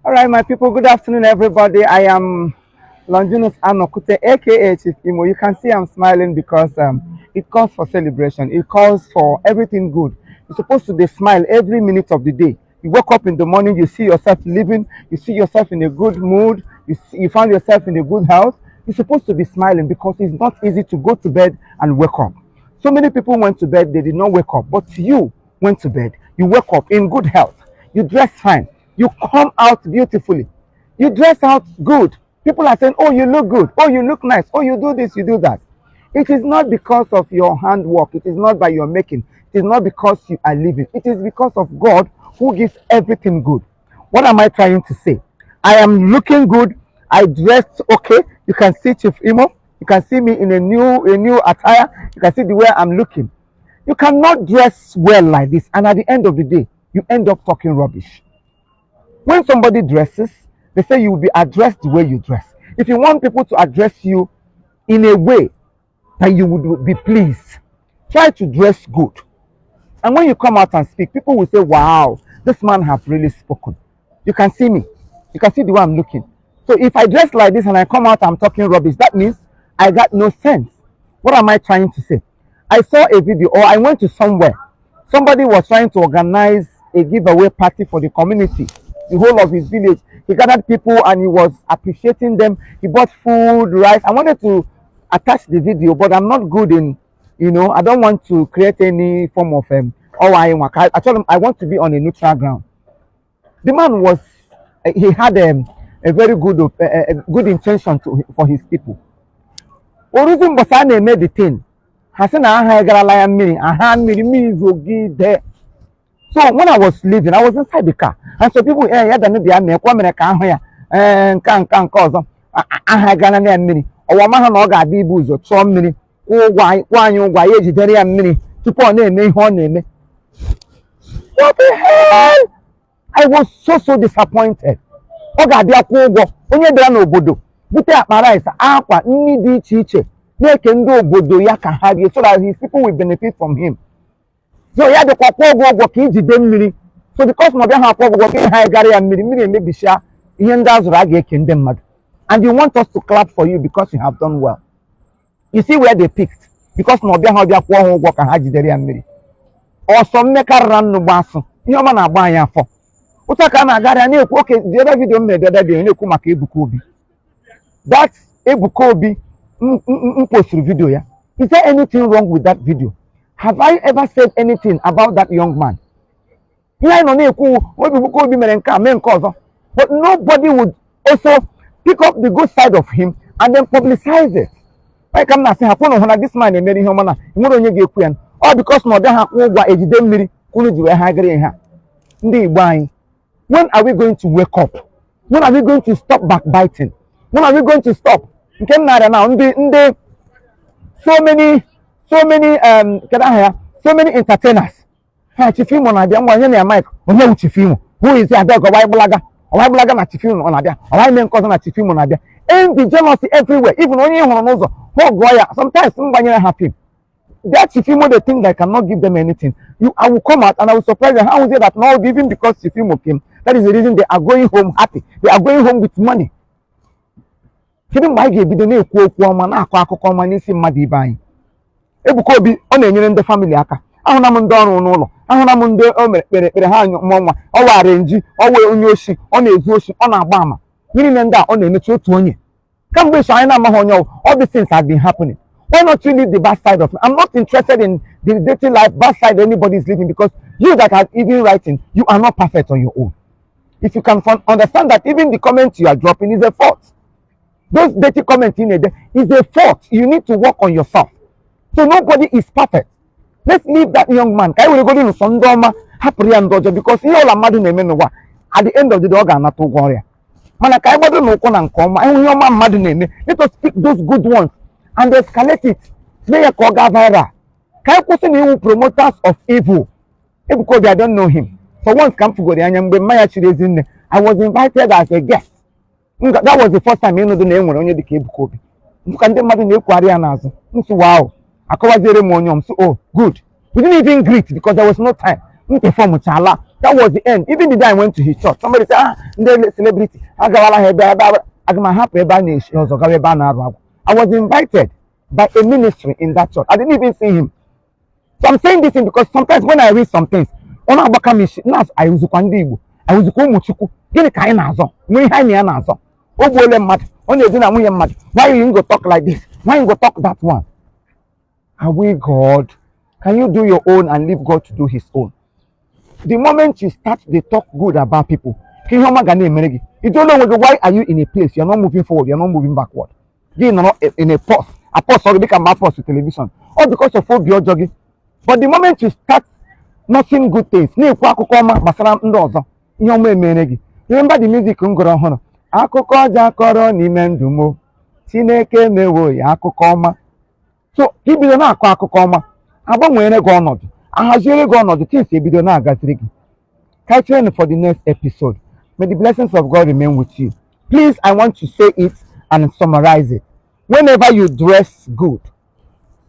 All right, my people, good afternoon, everybody. I am Longinus Anokute, aka Chief Imo. You can see I'm smiling because it calls for celebration. It calls for everything good. You're supposed to be smile every minute of the day. You wake up in the morning, you see yourself living, you see yourself in a good mood, you find yourself in a good health. You're supposed to be smiling because it's not easy to go to bed and wake up. So many people went to bed, they did not wake up, but you went to bed. You wake up in good health. You dress fine. You come out beautifully. You dress out good. People are saying, "Oh, you look good. Oh, you look nice. Oh, you do this, you do that." It is not because of your handwork. It is not by your making. It is not because you are living. It is because of God who gives everything good. What am I trying to say? I am looking good. I dressed okay. You can see Chief Imo. You can see me in a new attire. You can see the way I'm looking. You cannot dress well like this, and at the end of the day, you end up talking rubbish. When somebody dresses, they say you will be addressed the way you dress. If you want people to address you in a way that you would be pleased, try to dress good. And when you come out and speak, people will say, "Wow, this man has really spoken." You can see me. You can see the way I'm looking. So if I dress like this and I come out, I'm talking rubbish, that means I got no sense. What am I trying to say? I saw a video, or I went to somewhere. Somebody was trying to organize a giveaway party for the community, the whole of his village. He gathered people and he was appreciating them. He bought food, rice. I wanted to attach the video, but I'm not good in, I don't want to create any form of oh, I told him I want to be on a neutral ground. The man was, he had a very good intention for his people. Oruzi mbọsị a na-eme the thing, ha sị na aha egarala ya mmiri, aha mmiri mmiri zogide. So when I was leaving, I was inside the car, and so people, eh, ya dana bịa mee kwa mere ka ahụ ya ee nka nka nke ọzọ aha gara na ya mmiri ọwa ma ha na ọ ga-abịa ibu ụzọ chọọ mmiri kwụọ ụgwọ anyị, kwụọ anyị ụgwọ anyị ejidere ya mmiri tupu ọ na-eme ihe ọ na-eme. What the hell? I was so so disappointed. Ọ ga-abịa kwụọ ụgwọ onye bịara n'obodo bute akpa rice, akwa, nri dị iche iche na-eke ndị obodo ya ka ha rie so that his people will benefit from him. So ya dịkwa kwụọ ụgwọ ụgwọ ka ijide mmiri. So because na ọ bịa ha akwụ ụgwọ ka ha gara ya mmiri, mmiri emebisia ihe ndị a zụrụ a ga-eke ndị mmadụ, and you want us to clap for you because you have done well. You see where they picked? Because na ọ bịa ha ọbịa kwụọ ha ụgwọ ka ha jidere ya mmiri. Ọsọ mmekarịra nnu gba asụ ihe ọma na-agba anyị afọ otu a ka a na-agara ya na-ekwu oke. The other video m mere, the other day, na-ekwu maka Ebuka Obi, that Ebuka Obi m posturu video ya. Is there anything wrong with that video? Have I ever said anything about that young man? Ihe anyị nọ na-ekwu, Ebuka Obi mere nke a, mee nke ọzọ, but nobody would also pick up the good side of him and then publicize it. Onye ka m na-asị ha kwụnụ hụ na this man emere ihe ọma na enwere onye ga-ekwu ya? Ọ because na ọ bịa ha kwụ ụgwọ ejide mmiri kwunu ji wee ha gara ihe a. Ndị Igbo anyị, when are we going to wake up? When are we going to stop backbiting? When are we going to stop? Nke m na-arịa na ndị ndị so many kedu aha ya, so many entertainers ha. Chief Imo na-abịa ngwa nye na ya mic. Onye wu Chief Imo? Who is he? Abịa ọwa ịgbalaga, ọwa ịgbalaga na Chief Imo ọ na-abịa, ọwa ime nke ọzọ na Chief Imo na-abịa. Envy, jealousy everywhere. Even onye ị hụrụ n'ụzọ ha gụọ ya. Sometimes m gbanyere ha film that Chief Imo, they think I cannot give them anything. You, I will come out and I will surprise them. How is it that not even because Chief Imo came, that is the reason they are going home happy? They are going home with money. Kedu mgbe anyị ga-ebido na-ekwu okwu ọma, na-akọ akụkọ ọma n'isi mmadụ ibe anyị? Ebuka Obi ọ na-enyere ndị family aka. Ahụna m ndị ọrụ n'ụlọ, ahụna m ndị o mere kpere ekpere ha mụọ nwa. Ọ wara nji, ọ wee onye oshi, ọ na-ezu oshi, ọ na-agba ama. Ihe niile ndị a ọ na-emechi otu onye kamgbe iso anyị na-amaghị onye ọwụ. All these things have been happening. Why not you leave the bad side of me? I'm not interested in the dirty life, bad side anybody is living, because you that are even writing, you are not perfect on your own. If you can understand that even the comments you are dropping is a fault, those dirty comments in there is a fault, you need to work on yourself. So nobody is perfect. Let's leave that young man ka anyị were godo nsọ ndị ọma hapụrụ ya ndị ọjọọ, because ihe ọla mmadụ na-eme n'ụwa, at the end of the day, ọ ga-anata ụgwọ ọrịa. Mana ka anyị gbado n'ụkwụ na nke ọma ịhụ ihe ọma mmadụ na-eme, let us pick those good ones and escalate it, mee ya ka ọ gaa viral, ka anyị kwụsị na iwu promoters of evil. Ebuka Obi, I don't know him. For once ka m fugoro anya mgbe mma ya chiri ezinne, I was invited as a guest. That was the first time ịnụdụ na e nwere onye dịka Ebuka Obi ka ndị mmadụ na-ekwugharị ya n'azụ. M sị, "Wow." Akọwaziere m onye m sị, "Oh, good." We didn't even greet because there was no time. M perform chala That was the end. Even the day I went to his church, somebody said, "Ah, ndị celebrity agawala ha ebe ebe aga m ahapụ ebe a na-eshi ọzọ gawa ebe a na-arụ agwụ." I was invited by a ministry in that church. I didn't even see him. So I'm saying this thing because sometimes when I read some things, ọ na-agbaka m isi na anyị ndị Igbo, anyị wụzikwa ụmụ Chukwu. Gịnị ka anyị na-azọ? Nwee ihe anyị na ya na-azọ? O gbuole mmadụ, ọ na-edina nwunye mmadụ. Why you go talk like this? Why you go talk that one? Are we God? Can you do your own and leave God to do his own? The moment you start dey talk good about people, ka ihe ọma ga na-emere gị. You don't know onwe gị. Why are you in a place you're not moving forward, you're not moving backward? Gị nọrọ in a pause, a pause gị dịka mgbe a pause television, all because of obi ọjọọ gị. But the moment you start nothing good things, na-ekwu akụkọ ọma gbasara ndị ọzọ, ihe ọma emere gị. Remember the music m gụrụ ọhụrụ, akụkọ ọjọọ akọrọ n'ime ndụ m, Chineke mewo ya akụkọ ọma. So ka ibido na-akọ akụkọ ọma, agbanwere gị ọnọdụ, ahaziere gị ọnọdụ, things ebido na-agaziri gị. Catch you for the next episode. May the blessings of God remain with you. Please, I want to say it and summarize it. Whenever you dress good,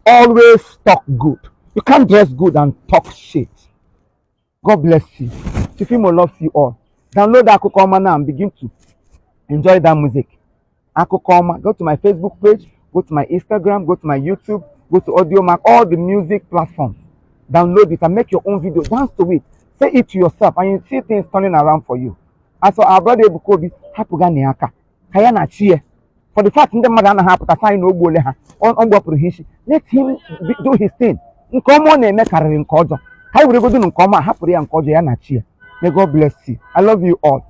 always talk good. You can't dress good and talk shit. God bless you. Chief Imo loves you all. Download Akụkọ Ọma now and begin to enjoy that music. Akụkọ Ọma. Go to my Facebook page, go to my Instagram, go to my YouTube, go to Audiomack, all the music platforms. Download it and make your own video. Dance to it. Say it to yourself and you see things turning around for you. As for our brother Ebuka Obi, hapụga na aka ka ya na chi ya. For the fact ndị mmadụ anaghị apụta sị anyị na o gbuole ha, ọ gbapụrụ ha isi. Let him do his thing. Nke ọma ọ na-eme karịrị nke ọjọọ. Ka anyị weregodu nke ọma, hapụrụ ya nke ọjọọ, ya na chi ya. May God bless you. I love you all.